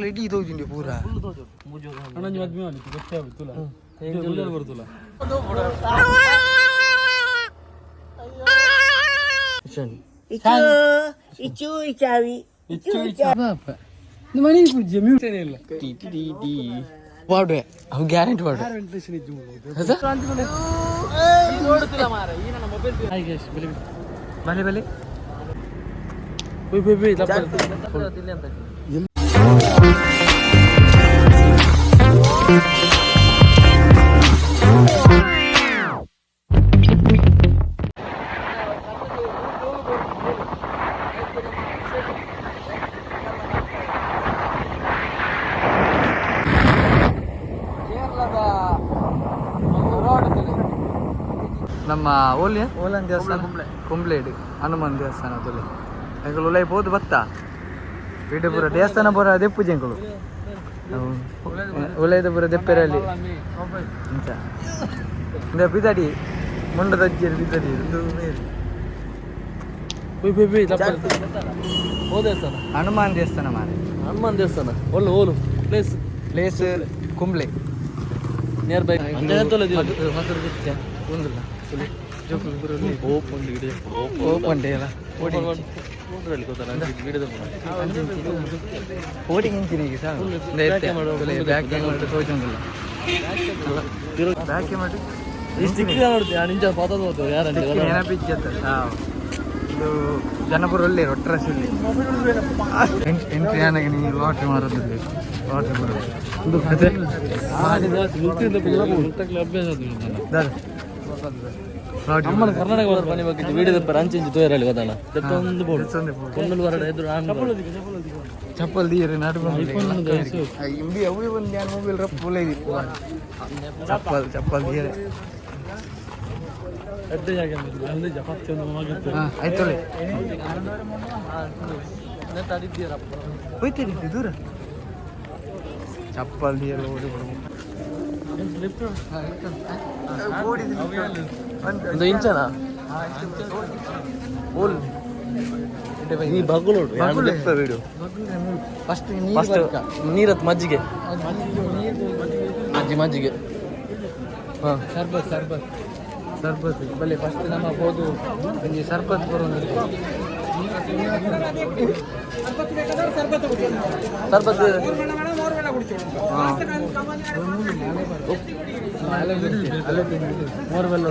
ಇಡೀ ತೋಜುಂಡಿ ಪೂರ. ಇಚ್ಚು ಇಚ್ಚಾವಿ. ಪಾಡ್ವೆ ಅವು, ಗ್ಯಾರಂಟಿ ಪಾಡ್ವೆ. ಬಲೆ ಬಲೆ. ಕೇರಳದ ರೋಡ್, ನಮ್ಮ ಓಲಿ ಓಲನ್ ದೇವಸ್ಥಾನ, ಕುಂಬ್ಲೇಡ್ ಹನುಮಾನ್ ದೇವಸ್ಥಾನ ತುಲೆ. ಎಂಕುಲು ಉಲೈ ಪೋದು ಬತ್ತ. ಇಡೀ ಪೂರ ದೇವಸ್ಥಾನ ಪೂರ ದೆಪ್ಪುಜಿ ಎಂಕುಲು. ಉಲೈದ ಪೂರ ದೆಪ್ಪೆರಲ್ಲಿ ಇಂಚ ಇಂದ ಬಿದಡಿ ಮುಂಡದ ಅಜ್ಜಿಯರು ಬಿದಡಿ ಇದು ಮೇರಿ. ದೇವಸ್ಥಾನ. ಹನುಮಾನ್ ದೇವಸ್ಥಾನ ಮಾರೆ. ಹನುಮಾನ್ ದೇವಸ್ಥಾನ ಒಳ್ಳೆ ಓಲು place? Place Kumble. Near by. ಒಂದಿಲ್ಲ ಓಪನ್ ಡೇ ಅಲ್ಲ. ಓಡಿ ಇಂಚಿನಿಗೆ ಸಾಕು. ಬ್ಯಾಕ್ ತೋಚೊಂದಿಲ್ಲ, ಬ್ಯಾಕ್ ಮಾಡಿ. ನಿಂಚ ಪಾತ ಯಾರ. ನೆನಪಿಜ್ಜತ್ತ. ಇದು ಜನಪುರ ಒಳ್ಳೆ ಒಟ್ಟರಸಿ. ಎಂಟ್ರಿ ಆನಾಗ ನೀವು ಲಾಟ್ರಿ ಮಾರೋದಿಲ್ಲ, ಲಾಟ್ರಿ ಬರೋದು. ದಾದ. ನಮ್ಮನ ಕರ್ನಾಟಕ ಬರೋ ಪನಿ ಬಗ್ಗೆ ವಿಡಿಯೋ ಅಂಚೆ ಇಂಚು ತೋಯರಲ್ಲಿ ಗೊತ್ತಲ್ಲ, ದೆತ್ತೊಂದು ಬೋರ್ಡ್ ಕೊಂಡಲು ಹೊರಡ ಎದುರು. ಚಪ್ಪಲ್ ದೀಯರೆ ನಾಡು. ಇಂಬಿ ಅವು ಒಂದು ಯಾನ್ ಮೊಬೈಲ್ ರಪ್ಪ ಚಪ್ಪಲ್ ಚಪ್ಪಲ್ ದೀಯರೆ. ಆಯ್ತು, ಹೋಯ್ತೀರಿ ದೂರ. ಚಪ್ಪಲ್ ದೀಯರೆ ಓಡಿ. ಒಂದು ಇಂಚನಾ ಓಲ್ ಈ ಬಗ್ಗುಲೋಡು ವಿಡಿಯೋ. ಫಸ್ಟ್ ಫಸ್ಟ್ ನೀರತ್, ಮಜ್ಜಿಗೆ ಮಜ್ಜಿ ಮಜ್ಜಿಗೆ. ಹಾಂ. ಸರ್ಬತ್ ಸರ್ಬತ್ ಸರ್ಬತ್ ಬಲೆ. ಫಸ್ಟ್ ನಮ್ಮ ಹೋದು ಒಂಜಿ ಸರ್ಬತ್ ಬರೋದು. ಸರ್ಬತ್.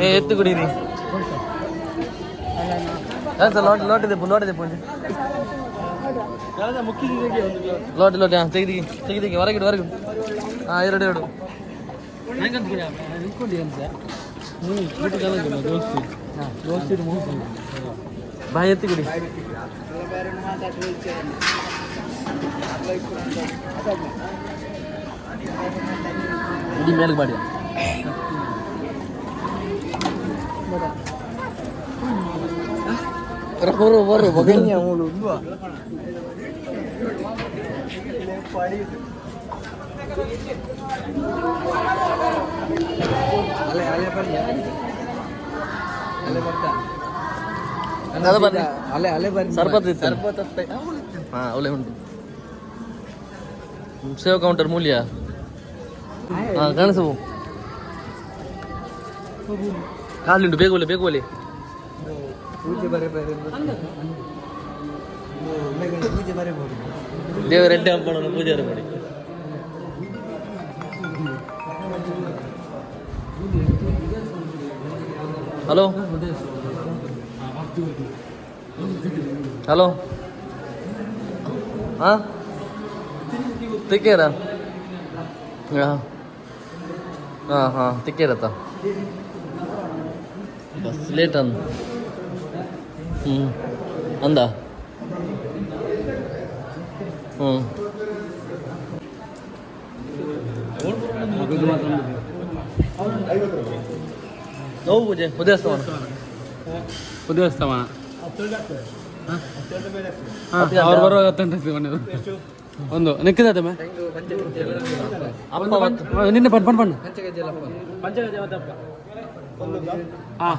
ಏ ಎತ್ತು ಕುಡೀರಿ ಸರ್. ಲೋಟ ಲೋಟ ಇದೆ, ಲೋಟ ಇದೆ. ಪೂಂಜೆ ಲೋಟ ಲೋಟ. ಹಾಂ, ತೆಗೆದಿಗಿ ತೆಗೆದಿಗಿ. ಹೊರಗಿಡು ಹೊರಗಿಡು. ಹಾಂ, ಎರಡು ಎರಡು. ಬಾಯಿ ಎತ್ತಿ ಕುಡಿ. ಇಡೀ ಮೇಲ್ಗೆ ಮಾಡಿ. ಬರು ಬರು. ಬಗನ್ಯ ಮೂಲು ಉಂದುವ. ಅಲೆ ಅಲೆ ಬರ್ಲಿ, ಅಲೆ ಬರ್ತಾ. ಅಲೆ ಬರ್ಲಿ. ಅಲೆ ಅಲೆ ಬರ್ಲಿ. ಸರ್ಬತ್ ಇತ್ತು. ಸರ್ಬತ್ ಅತ್ತೆ. ಹಾಂ, ಅವಲೇ ಉಂಟು. Save counter Moolya. ಹಾಂ, ಕಾಣಿಸು. ಖಾಲಿ ಉಂಟು. ಬೇಗ ಒಲೆ, ಬೇಗ ಒಲೆ. ಪೂಜೆ ಬರೆ ಬರೆ, ಪೂಜೆ ಬರೆಬಹುದು. ದೇವರ ಎಡ್ಡೆ ಹಬ್ಬ ಪೂಜೆ ಮಾಡಿ. ಹಲೋ ಹಲೋ, ಹಾಂ, ತಿಕ್ಕೇರಾ? ಹಾಂ ಹಾಂ ಹಾಂ, ತಿಕ್ಕೇರತ್ತ. ಬಸ್ ಲೇಟ್ ಅಂದ. ಹ್ಞೂ ಅಂದ. ಹ್ಞೂ, ನೋವು ಪೂಜೆ ಉದಯಸ್ತಮಾನ. ಉದಯಸ್ತಮಾನ. ಅವ್ರು ಬರುವಾಗ 10 ಗಂಟೆ ಮನೆ. ಒಂದು ನಿಕ್ಕಿದೆ ಮೇ. ಅಪ್ಪ ಮತ್ತು ನಿನ್ನೆ ಪಣ್ ಪಣ್ ಪಣ್. ಹಾಂ.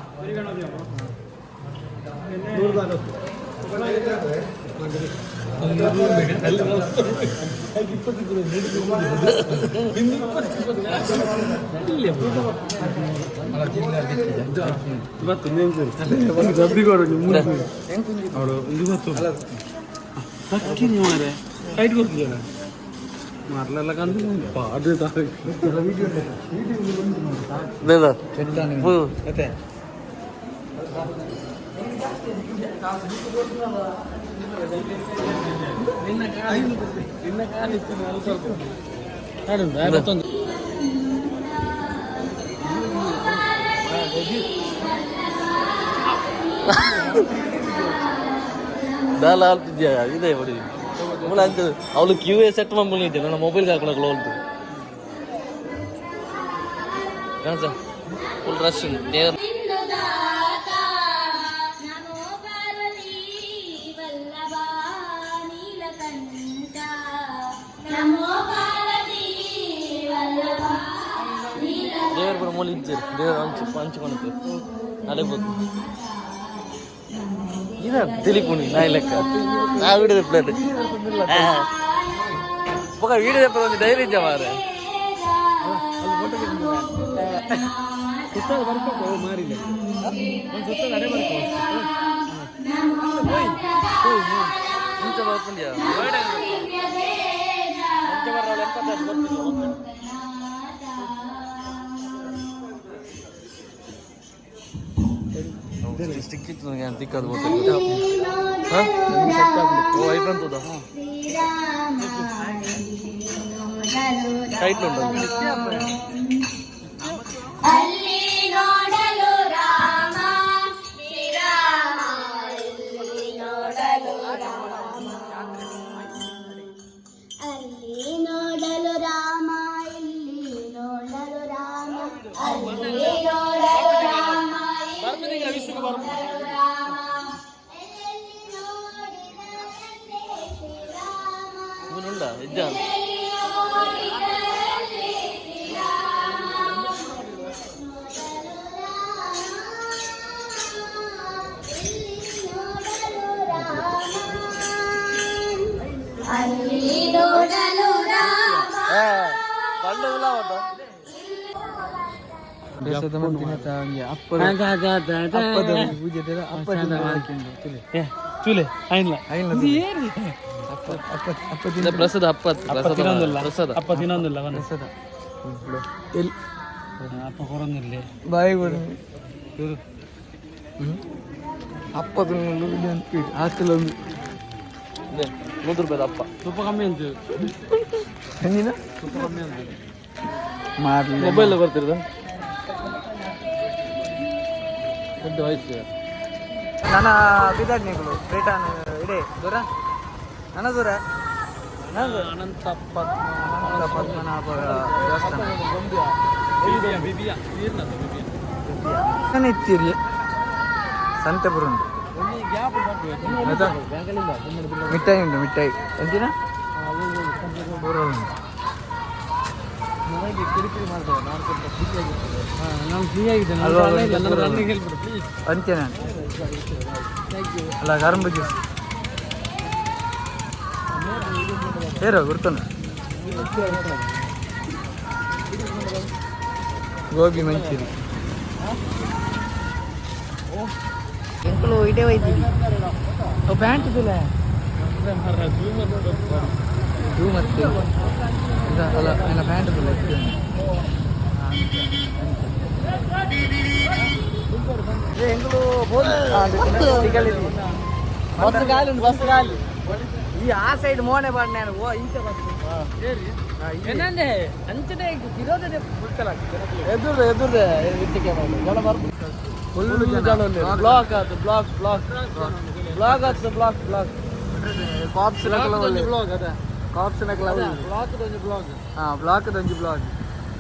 ದಾಲ ಆಲ್ತಿದ್ಯಾ ಇದೆ ಬಡಿ ಮೂಲ ಅಂತ ಅವಳು ಕ್ಯೂ ಎ ಸೆಟ್ ಮಾಡ್ಕೊಂಡಿದ್ದೆ ನನ್ನ ಮೊಬೈಲ್ ಹಾಕೊಳಕ್ಕೆ ಹೋಲ್ತು ಕಾಣಿಸ ಫುಲ್ ರಶ್. ನಮೋ ಪಾರ್ವತಿ ವಲ್ಲಭ ನೀಲಕಂಠ, ನಮೋ ಪಾರ್ವತಿ ವಲ್ಲಭ ನೀಲ. ದೇವರ ಪೂರ ಮೂಲ ಇಜ್ಜರು ದೇವರ ಅಂಚು ಹಂಚಿಕೊಂಡು ಅಲೆ ಬೋದು ಇದ ತಿಳಿಪುಣಿ ನಾಯಿ ಲೆಕ್ಕ ನಾ ವಿಡಿಯೋ ಪ್ಲೇಟ್ ಪಕ್ಕ ವಿಡಿಯೋ ಒಂದು ಡೈರಿ ಇದ್ದ ಮಾರೆ. ಇಂಚ ಬರ್ಪುಂಡ್ಯಾ ಇಂಚ ಬರ್ರ ಗೊತ್ತಿಲ್ಲ. ಸ್ಟಿಕ್ ಇತ್ತು ನನಗೆ ತಿಕ್ಕದು ಗೊತ್ತಿಲ್ಲ. ಹಾಂ, ಓ ಐಫೋನ್ ತೋದ ಟೈಟ್ಲ್ ಉಂಟು. ಅಲ್ಲಿ ನೋಡಲು ರಾಮ ಶ್ರೀರಾಮ, ಇಲ್ಲಿ ನೋಡಲು ರಾಮ, ಅಲ್ಲಿ ನೋಡಲು ರಾಮ, ಇಲ್ಲಿ ನೋಡಲು ರಾಮ, ಅಲ್ಲಿ ನೋಡಲು ರಾಮ, ಇಲ್ಲಿ ನೋಡಲು ರಾಮ, ಎಲ್ಲೆಲ್ಲಿ ನೋಡಿದರಂತೆ ಶ್ರೀರಾಮ. ಇವನುಂಡ ಇದ್ದ. ಎಲ್ಲೆಲ್ಲಿ ನೋಡಿದರಲ್ಲಿ ಶ್ರೀರಾಮ. ನೋಡಲು ರಾಮ, ಇಲ್ಲಿ ನೋಡಲು ರಾಮ, ಅಲ್ಲಿ ನೋಡಲು ರಾಮ. ಬಂಡ ಉಲ್ಲ ಅವತ್ತ. ಚೂಲೆ ಆಯ್ನಲ್ಲ. ಪ್ರಸಾದ ಅಪ್ಪ ಪ್ರಸಾದ ಪ್ರಸಾದ. ಅಪ್ಪ ತಿನ್ನೊಂದಿಲ್ಲ, ಅಪ್ಪ ಕೊರೊಂದಿಲ್ಲ. ಬಾಯಿ ಅಪ್ಪ ಹಾಕಲೊಂದು. 100 ರೂಪಾಯಿ ಅಪ್ಪ. ತುಪ್ಪ ಕಮ್ಮಿ ಅಂತ. ನೀನು ಮಾಡ್ಲಿ. ಮೊಬೈಲ್ ಬರ್ತಿರೋದು ದೊಡ್ಡ ವಯಸ್ಸು. ನನ್ನ ಬಿದಾಡ್ನಿಗಳು ರಿಟರ್ನ್ ಇಡೇ ದೂರ ನನ್ನ ದೂರ ಅನಂತ. ಅನಂತ ಪದ್ಮನಾಭ ದೇವಸ್ಥಾನ ಇತ್ತೀರಿ ಸಂತೆಪುರ ಉಂಟು ಆಯ್ತಾ? ಮಿಠಾಯಿ ಉಂಟು, ಮಿಠಾಯಿ ಎಂತಿನ ಪೂರ ಉಂಟು. ನಾನು ಫ್ರೀ ಆಗಿದ್ದೇನೆ. ಅಲ್ವಾ, ಒಂದು ನನ್ನ ಪೂರ ರನ್ನಿಂಗ್ ಹೇಳ್ಬಿಡು ಪ್ಲೀಸ್. ಅಂತೆ ನಾನು ಅಲ್ಲ ಕರಂಬು ಜ್ಯೂಸ್ ಏರೋ ಗುರ್ತನ ಗೋಬಿ ಮಂಚೂರಿ. ಎಂಕುಲು ಇದೇ ಒಯ್ತೀವಿ ಪ್ಯಾಂಟ್ ಇದಿಲ್ಲ ಜೂ ಮತ್ತೆ ಅಲ್ಲ ನನ್ನ ಪ್ಯಾಂಟ್ ಇಲ್ಲ. ಎಂಕುಲು ಬಸ್ ಖಾಲಿ ಉಂಟು, ಬಸ್ ಖಾಲಿ. ಈ ಆ ಸೈಡ್ ಮೋನೆ ಬಾಡ್ ನಾನು ಓ ಇಂಚ ಬಸ್. ಏನಂದೆ ಅಂಚನೆ ಇರೋದೇ. ಎದುರು ಎದುರು ವಿಟ್ಟಿಗೆ ಜನ ಬರ್ಬೋದು. ಫುಲ್ ಜನ ಬ್ಲಾಕ್ ಆತು, ಬ್ಲಾಕ್ ಬ್ಲಾಕ್ ಬ್ಲಾಕ್ ಆತು, ಬ್ಲಾಕ್ ಬ್ಲಾಕ್. ಕಾಪ್ಸ್ ಬ್ಲಾಗ್ ಅದೇ. ಕಾಪ್ಸ್ ಬ್ಲಾಕ್ ಒಂಜಿ ಬ್ಲಾಗ್. ಹಾ, ಬ್ಲಾಕ್ ಒಂಜಿ ಬ್ಲಾಕ್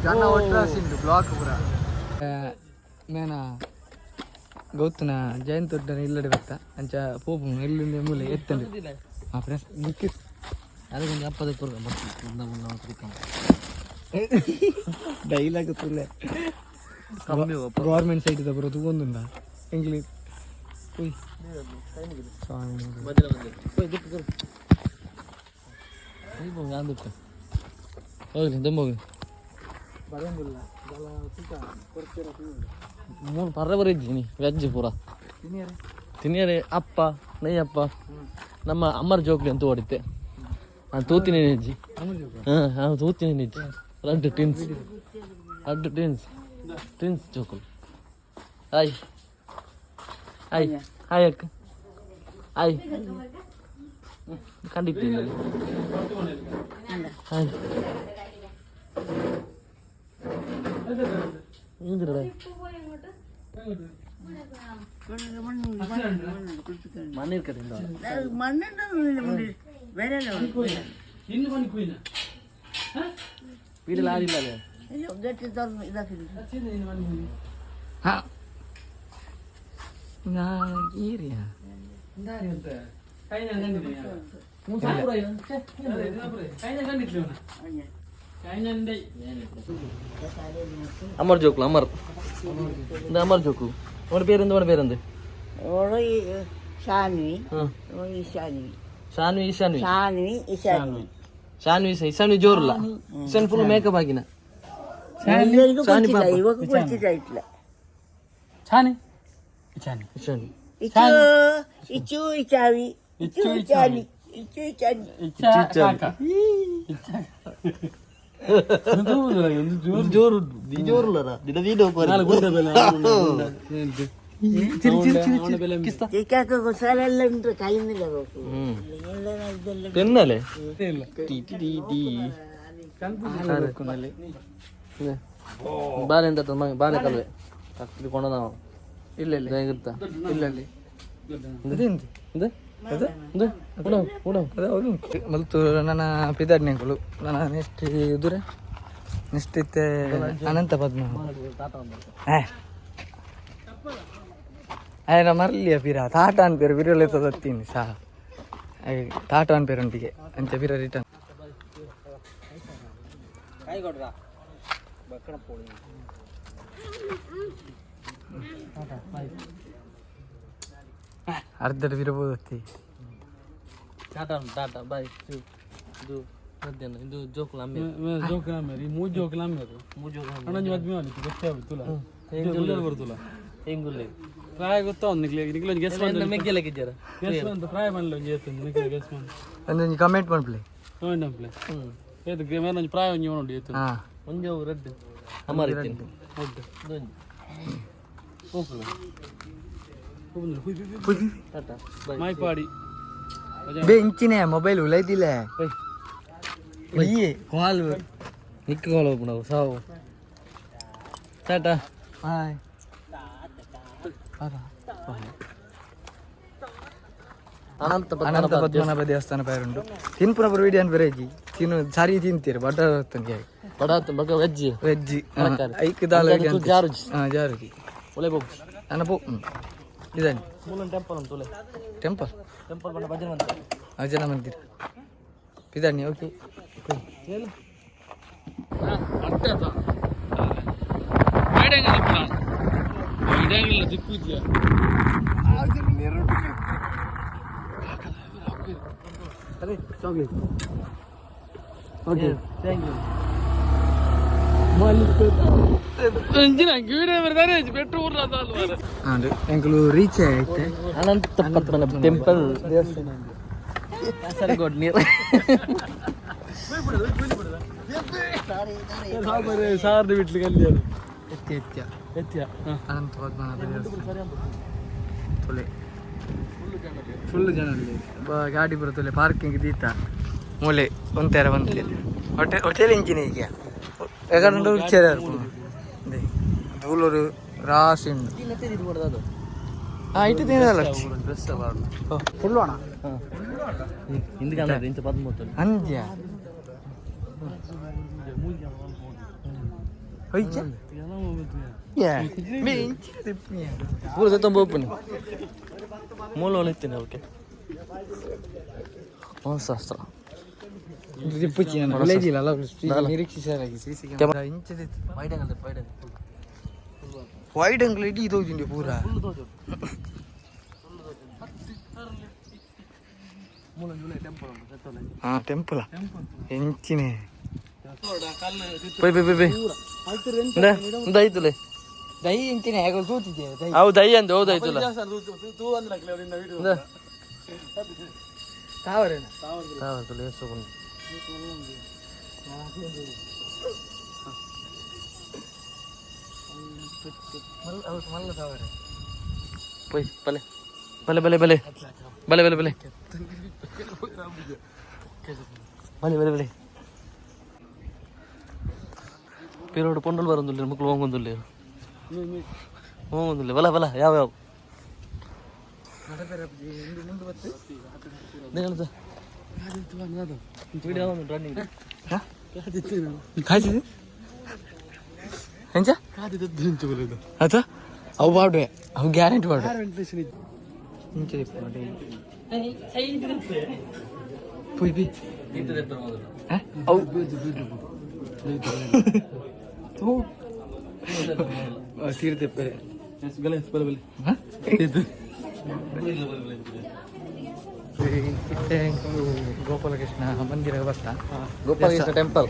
ಜನ ಒಟ್ರಾಸಿ ಉಂಟು ಬ್ಲಾಕ್ ಪೂರ. ಮೇನ ಗೌತನ ಜಯಂತ್ ದೊಡ್ಡನ ಇಲ್ಲಡೆ ಬತ್ತ ಅಂಚ ಪೋಪು ಇಲ್ಲಿಂದ ಮೂಲೆ ಎತ್ತಂಡು. ಹಾ ಫ್ರೆಂಡ್ಸ್ ಬುಕ್. ಅದಕ್ಕೊಂದು ಅಪ್ಪದ ಡೈಲಾಗ್ ತುಲೆ. ಕಮ್ಮಿ. ಗೌರ್ಮೆಂಟ್ ಸೈಟ್ ಬರೋ ತಗೊಂದುಂಡ ಎಂಗ್ಲಿ ಉಯ್. ಭಜನೆ ಮಂದಿರ. ಹೋಯ್ ದಿಕ್ಕು ಕೊರು. ನಾನು ದಿಕ್ಕು. ಹೋಗ್ಲಿ ದುಂಬ ಹೋಗ್ಲಿ. ಮೂರು ಪರ್ರೆ ಬರ ಇದ್ದೀನಿ ವೆಜ್ ಪೂರ ತಿನ್ನಿಯರೆ. ಅಪ್ಪ ನಯ್ಯಪ್ಪ ನಮ್ಮ ಅಮ್ಮರ ಜೋಕ್ಲಿ ಅಂತ ಓಡಿತ್ತೆ. ನಾನು ತೂತಿನಿ ಹೆಜ್ಜಿ. ಹಾಂ, ನಾನು ತೂತಿನಿ ಹೆಜ್ಜಿ. ರಡ್ಡು ಟಿನ್ಸ್, ರಡ್ಡು ಟಿನ್ಸ್, ಟಿನ್ಸ್ ಜೋಕುಲು. ಹಾಯ್ ಹಾಯ್ ಹಾಯ್ ಅಕ್ಕ, ಹಾಯ್. ಕಂಡಿದ್ದೀನಿ. ಹಾಯ್. ಇಂದ್ರಡ മണ്ണിൽ. മണ്ണുണ്ടോ? വേറെ വീട്ടിൽ ആരില്ലല്ലേ? ഗെറ്റ് തുറന്ന് ഇതാക്കി. ಹಾ, ನಾ ಏರಿಯಾ. അമർ ജോക്കുളു, അമർ. എന്താ അമർ ജോക്കു? അവന്റെ പേരെന്ത്? അവന്റെ പേരെന്ത്? ഓള് ഷാൻവി. ഓള് ഇഷാൻവി. ಶಾನ್ವಿ, ಇಶಾನ್ವಿ. ഷാൻവി, ഇഷാൻവി. ಶಾನ್ವಿ, ಇಶಾನ್ವಿ ಜೋರಲ್ಲ. ಇಶಾನ್ ಫುಲ್ ಮೇಕಪ್ ಹಾಕಿನ. എല്ലാവർക്കും കുളിച്ചില്ല, ഇവക്ക് കുളിച്ചിട്ടായിട്ടില്ല. ಛಾನಿ ಛಾನಿ. ಇಶಾನ್ವಿ. ഇച്ചു, ഇച്ചു, ഇച്ചാവി, ഇച്ചു, ഇച്ചാനി, ഇച്ചു, ഇച്ചാനി. ಜೋರು ಜೋರುಲ್ಲರ ದಿನ ವೀಡಿಯೋ. ഇക്കാക്ക് കുസാലെല്ലാം ഉണ്ട്, കഴിയുന്നില്ല നോക്കൂ. ഇതെല്ലാം തിന്നല്ലേ? ಬಾಲೆ ಎಂತ? ಬಾಲೆ ಕಲ್ವೆ ಇದು ಕೊಂಡ. ಇಲ್ಲ ಇಲ್ಲ. ಇರ್ತಾ. ಇಲ್ಲ ಇಲ್ಲ. ಅದೇಂತ? ಇದು ಇದು ಉಣ ಉಣ. ಅದು ಅವರು ಮಲ್ತು ನನ್ನ ಪಿದಾಡ್ನೆಂಕುಲು. ನನ್ನ ನೆಕ್ಸ್ಟ್ ದೂರ ನೆಕ್ಸ್ಟ್ ಇತ್ತೆ ಅನಂತ ಪದ್ಮ. ಆಯ್ನ ಮರ್ಲಿಯ ಪಿರ ತಾಟ ಅನ್ಪೇರು ಬಿರಲೆ ತತ್ತೀನಿ ಸಾ ತಾಟ ಅನ್ಪೇರು ಉಂಟಿಗೆ ಅಂಚ ಪಿರ ರಿಟರ್ನ್. ಅರ್ಧಡ್ ಬಿರಬಹುದು ಅತ್ತಿ. ಟಾಟಾ ಟಾಟಾ ಬಾಯ್. ಇದು ಮಧ್ಯಾಹ್ನ ಇದು ಜೋಕುಲ ಅಮ್ಮೆ. ಜೋಕುಲ, ಮೂರು ಜೋಕುಲ ಅಮ್ಮೆ. ಮೂರು ಜೋಕುಲ. ಅಣ್ಣಂಜಿ ಮದ್ಮೆ ಆಲಿತ್ತು, ಗೊತ್ತೇ ಆಗುತ್ತಲ್ಲ ಬರ್ತಲ್ಲ. ಹೆಂಗುಲ್ಲೆ? ಪ್ರಾಯ ಗೊತ್ತಾ? ಒಂದು ನಿಕ್ಲೆ ನಿಕ್ಲೆ ಒಂಜಿ ಗೆಸ್ ಬಂದು ಮೆಗ್ಗೆಲ್ಲ ಗಿಜ್ಜರ. ಗೆಸ್ ಬಂದು ಪ್ರಾಯ ಬಂದ್ಲ ಒಂಜಿ ಏತು ನಿಕ್ಲೆ ಗೆಸ್ ಬಂದು. ಒಂದೊಂದು ಕಮೆಂಟ್ ಮಾಡ್ಪ್ಲೆ. ಕಮೆಂಟ್ ಅಂಪ್ಲೆ ಏತು ಮೇರೆ ಒಂಜಿ ಪ್ರಾಯ ಒಂಜಿ ಉಂಡು ಏತು. ಹಾ. ಒಂಜಿ ಅವು ರೆಡ್ ಅಮರ್ ಇತ್ತೀನಿ. ರೆಡ್. ಇದೊಂಜಿ ಹೋಗ್ಲ. Tata bye. ಮಾಯ್ಪಾಡಿ. ಬೇ ಇಂಚಿನೆ ಮೊಬೈಲ್ ಉಲೈದಿಲ್ಲ. ಬೈ. ಈ ಕಾಲ್. ನಿಕ್ಕ ಕಾಲ್ ಓಪನ್ ಸಾವು. ಟಾಟಾ. ಹಾಯ್. ಅನಂತ. ಅನಂತ ಪದ್ಮನಾಭ ದೇವಸ್ಥಾನ ಪೈರುಂಡು. ತಿನ್ಪುನ ಪುರ ವಿಡಿಯೋ ಬೇರೆಜಿ ತಿನ್ನು ಸಾರಿ ತಿಂತೀರಿ ಬಡ. ಬಡ ಬಗ ವೆಜ್. ವೆಜ್ ಐಕ್ ದಾಲ. ಜಾರುಜಿ. ಹಾ, ಜಾರುಜಿ. ಒಲೆ ಬೋಗ್. ಅನ್ನ ಪೋ ಇದಾನೆ. ಮೂಲನ್ ಟೆಂಪಲ್ ಉಂಟು ಒಲೆ. ಟೆಂಪಲ್. ಟೆಂಪಲ್ ಬಂಡ ಭಜನೆ ಮಂದಿರ. ಭಜನಾ ಮಂದಿರ ಪಿದಾಣಿ. ಓಕೆ. ದಿಪ್ಪುಜಿಯ. Chocolate. Okay, thank you. And ಎಂಕುಲು ರೀಚ್ ಆಯ್ತೆ. ಅನಂತ ಪದ್ಮನಾಭ ಟೆಂಪಲ್ ಕಾಸರಗೋಡ್ ನೀರು. ಸಾರ್ದು ಬಿಟ್ಲಿ ಕಲ್ಯಾಣ. ಎತ್ತಿ ಎತ್ಯ. ಎತ್ತಿಯ. ಅನಂತ ಪದ್ಮನಾಭ ದೇವಸ್ಥಾನ ತೊಲೆ ಫುಲ್ ಜನ ಅಲ್ಲಿ. ಗಾಡಿ ಬರುತ್ತಲೆ ಪಾರ್ಕಿಂಗ್ ದೀತ ಮೂಲೆ ಒಂತೆರ ಬಂತೇನೆ ಹೋಟೆಲ್ ಹೋಟೆಲ್ ಇಂಚಿನ ಈಗ ಎಗಂಡು ಉಚ್ಚೇರ ದೂಲೂರು ರಾಸಿ ಉಂಡು. ಆ ಇಟ್ಟು ತಿನ್ನದಲ್ಲ. ಡ್ರೆಸ್. ಫುಲ್ ಅಣ್ಣ. ಹಿಂದೆ ಕಾಣೋದು ಇಂಚ ಪದ್ಮೂರ್ತಲ್ಲಿ. ಅಂದ್ಯ ಹೊಯ್ಚ ಪೂರ ತುಂಬ ಓಪನ್ ಮೂಲ ಒಳಿತೀನಿ ಅವಕ್ಕೆ ಶಾಸ್ತ್ರ. ನಿರೀಕ್ಷಿಸಲಾಗಿ ಇಂಚದ ವೈಡ್ ಅಂಗಲ್ ಇಡೀ ತೋಜುಂಡು ಪೂರ. ಹಾ ಟೆಂಪಲ್ ಎಂಚಿನೇ ಪೋಯ್ ಪೋಯ್ ಪೋಯ್ ಪೋಯ್ ಇಂದ ಐತುಲೆ ದೈ ಎಂಚಿನ ಹೇಗೆ ತೂತಿದ್ದೆ ದೈ ಹೌದು ದೈ ಅಂದ ಹೌದು ಐತುಲ ಇಂದ ತಾವರೇನ ತಾವರ್ತುಲೆ ಎಷ್ಟು ಮಲ್ಲ ಮಲ್ಲ ತಾವರೆ ಪೋಯ್ ಬಲೆ ಬಲೆ ಬಲೆ ಬಲೆ ಬಲೆ ಬಲೆ ಬಲೆ ಬಲೆ ಬಲೆ ಬಲೆ ಪಿರೋಡು ಪೊಂಡಲ್ ಬರೋದಿಲ್ಲ ಮಕ್ಕಳು ಹೋಗೊಂದಿಲ್ಲ ಹೋಗೊಂದಿಲ್ಲ ಬಲ ಬಲ ಯಾವ ಯಾವ ಕಾಯ್ತಿದೆ ಎಂಚ ಆತ ಅವು ಬಾಡುವೆ ಅವು ಗ್ಯಾರಂಟಿ ಬಾಡುವೆ ಪುಯ್ ಬಿ ಅವು ತೀರ್ತೆಪ್ಪರೆ ಗೋಪಾಲಕೃಷ್ಣ ಮಂದಿರ ಬರ್ತಾ ಗೋಪಾಲಕೃಷ್ಣ ಟೆಂಪಲ್.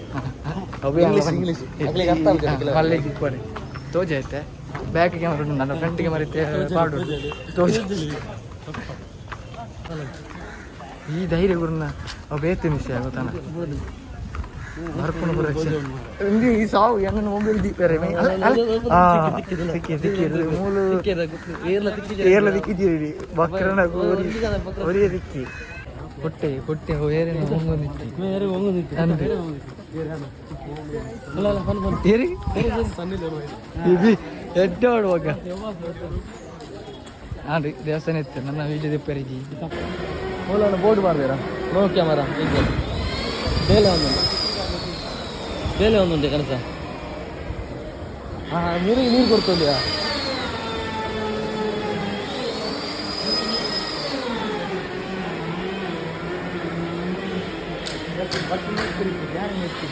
ಇಂಗ್ಲಿಷ್ ಮಲ್ಲೆ ತೋಜ ಐತೆ ಬ್ಯಾಕ್ ಕ್ಯಾಮರಾ ಉಂಟು ನನ್ನ ಫ್ರಂಟ್ ಕ್ಯಾಮರಾ ಇತ್ತೆ ಪಾಡು ತೋಜ ಈ ಧೈರ್ಯ ಗುರುನ ಅವು ಬೇತೆ ಮಿಸ್ ಆಗೋತಾನ ಬರ್ಪುನ ಬರಕ್ಷ ಈ ಸಾವು ಹೆಂಗ ಮೊಬೈಲ್ ದೀಪರೆ ಸಿಕ್ಕಿ ಸಿಕ್ಕಿ ಮೂಲು ಏರ್ಲ ದಿಕ್ಕಿದ್ದೀರಿ ಬಕ್ರನ ಗೋರಿ ಒರಿಯ ದಿಕ್ಕಿ ಕೊಟ್ಟೆ ಕೊಟ್ಟೆ ಏರೇನು ಹೊಂಗೊಂದಿತ್ತಿ ಅಂದೆ ಏರಿ ಎಡ್ಡೋಡು ಮಗ ಹಾಂ ರೀ ದೇವಸ್ಥಾನ ಇತ್ತು ನನ್ನ ವಿಜಯ ದೀಪರಿಜಿ ಮೂಲ ಬೋರ್ಡ್ ಮಾಡ್ತೀರಾ ನೋ ಕ್ಯಾಮರಾ ಬೇಲೆ ಒಂದುಂಟು ಬೇಲೆ ಒಂದುಂಟು ಕನಸ ಹಾಂ ನೀರಿಗೆ ನೀರು ಕೊಡ್ತೋದ್ಯಾ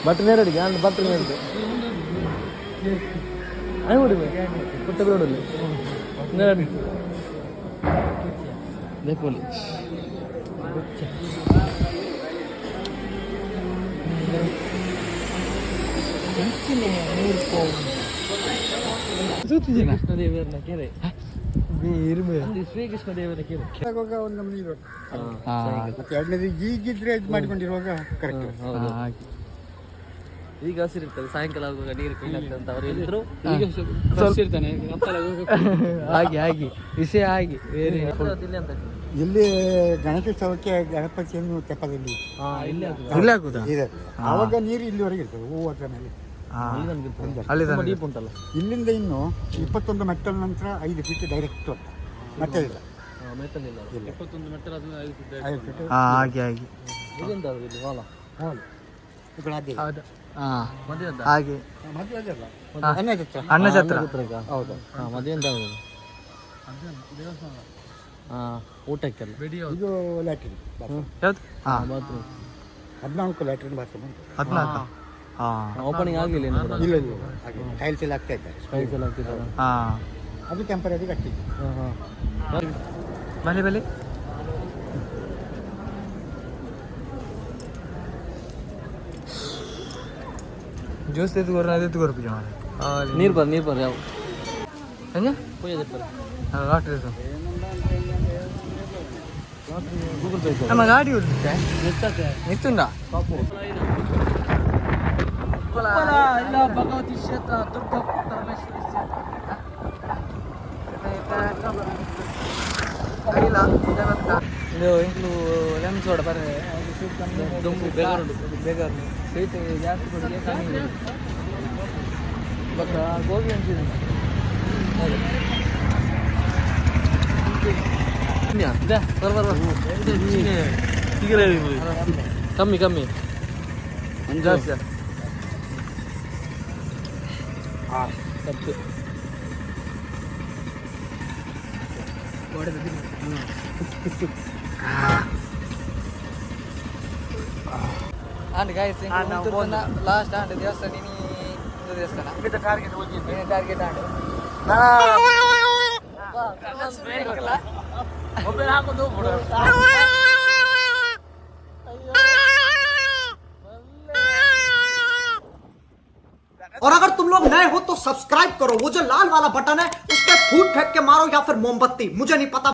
ಬಟ್ ನೇರಡಿಗೆ ನಾನು ಬಟ್ ನೇರಡು ಆಯ್ತು ಪುಟ್ಟ ಬಿಡೋಡಲ್ಲಿ ನೇರಡಿ ದೇಪೋಲಿ ಕೃಷ್ಣ ದೇವರನ್ನ ಕೆರೆ ಶ್ರೀಕೃಷ್ಣ ದೇವರ ಕೆರೆ ಒಂದು ನೀರು ಮತ್ತೆ ಎರಡನೇದು ಈಗಿದ್ರೆ ಇದು ಮಾಡಿಕೊಂಡಿರುವಾಗ ಕರೆಕ್ಟ್. ಈಗ ಹಸಿರಿರ್ತದೆ, ಸಾಯಂಕಾಲ ಆಗುವಾಗ ನೀರು ಕ್ಲೀನ್ ಆಗ್ತದೆ ಅಂತ ಅವ್ರು ಹೇಳಿದ್ರು. ಹಾಗೆ ಹಾಗೆ ವಿಷಯ ಹಾಗೆ ಬೇರೆ ಇಲ್ಲಿ ಅಂತ ಇಲ್ಲಿ ಗಣೇಶೋತ್ಸವಕ್ಕೆ ಗಣಪತಿಯನ್ನು ತೆಪ್ಪದಲ್ಲಿ ಇಲ್ಲಿ ಆಗುದು ಇಲ್ಲಿ ಹಾಕುದಾ? ಇದೆ. ಆವಾಗ ನೀರು ಇಲ್ಲಿವರೆಗೆ ಇರ್ತದೆ, ಹೂವು ಅದರ ಮೇಲೆ. ಅಲ್ಲಿ ತುಂಬಾ ಡೀಪ್ ಉಂಟಲ್ಲ. ಇಲ್ಲಿಂದ ಇನ್ನು 21 ಮೆಟ್ಟಲ್ ನಂತರ 5 ಫೀಟ್ ಡೈರೆಕ್ಟ್ ಅಂತ ಮೆಟ್ಟಲ್ ಇಲ್ಲ. ಮೆಟ್ಟಲ್ ಇಲ್ಲ. ಇಲ್ಲ, 5 ಫೀಟ್. ಹಾಗೆ ಹಾಗೆ. ಇದೆಂತ ಅದು ಇಲ್ಲಿ ವಾಲ ಈ ಅದೇ. ಹೌದು ಹಾ ಮದುವೆ ಹಾಗೆ. ಮದುವೆ ಅದಲ್ಲ, ಅನ್ನಛತ್ರ. ಅನ್ನಛತ್ರ. ಹೌದು. ಹಾ ಮದುವೆ ಅಂತ ಆಗುದು. ಹಾ ಊಟಕ್ಕೆಲ್ಲ ಇದು ಲ್ಯಾಟ್ರಿನ್ ಬಾತ್ರೂಮ್. ಯಾವ್ದು? ಹಾ ಬಾತ್ರೂಮ್. 14 ಲ್ಯಾಟ್ರಿನ್ ಬಾತ್ರೂಮ್ ಉಂಟು. 14 ಹಾ. ಓಪನಿಂಗ್ ಆಗ್ಲಿಲ್ಲ ಇನ್ನು ಕೂಡ. ಇಲ್ಲ ಇಲ್ಲ, ಹಾಗೆ ಟೈಲ್ಸ್ ಎಲ್ಲ ಆಗ್ತಾ ಇದ್ದಾರೆ. ಟೈಲ್ಸ್ ಎಲ್ಲ ಹಾಕಿದ್ದಾರೆ. ಹಾ ಅದು ಟೆಂಪರರಿ ಕಟ್ಟಿದ್ದು. ಹಾ ಹಾ ಬಲೆ ಬಲೆ ಜ್ಯೂಸ್ ಎತ್ತು ಅದು ಎತ್ತು ಕೊರ್ಪುಜ ಮಾರ್ರೆ. ನೀರು ಬರ್ ನೀರು ಬರ್ ಯಾವ ಎಂಜ? ಪೂಜೆ ಬರ್ ಲಾಟ್ರಿ ಇದು. ಗೂಗಲ್ ಪೇ ನಮ್ಮ ಗಾಡಿ ಉಂಟೆ ನಿತ್ತುಂಡ ಭಗವತಿ ಕ್ಷೇತ್ರ ದುರ್ಗಾ ಪರಮೇಶ್ವರಿ ಕ್ಷೇತ್ರ. ಇದು ಇಂಕ್ಲು ಲೆಮನ್ ಸೋಡಾ ಬರ್ರೆ ಸ್ವೀಟ್ ಕಮ್ಮಿ. ದೊಂಬು ಬೇಗಾರುಂಡು. ಬೇಗಾರು ಸ್ವೀಟ್ ಜಾಸ್ತಿ ಕೊಡಿ ಕಮ್ಮಿ ಕೊಡಿ. ಬಟ್ ಗೋಬಿ ಮಂಚೂರಿ ಬರ್ ಬರ್ ಬರ್ ಕಮ್ಮಿ ಕಮ್ಮಿ ಜಾಸ್ತಿ ತಪ್ಪು. And guys last and ದೇವಸ್ಥಾನ ಇನಿ ಒಂದು ದೇವಸ್ಥಾನ ಟಾರ್ಗೆಟ್ ಆಂಡ್ और अगर तुम लोग नए हो तो सब्सक्राइब करो, वो जो लाल वाला बटन है उस पर फूट फेंक के मारो या फिर मोमबत्ती, मुझे नहीं पता।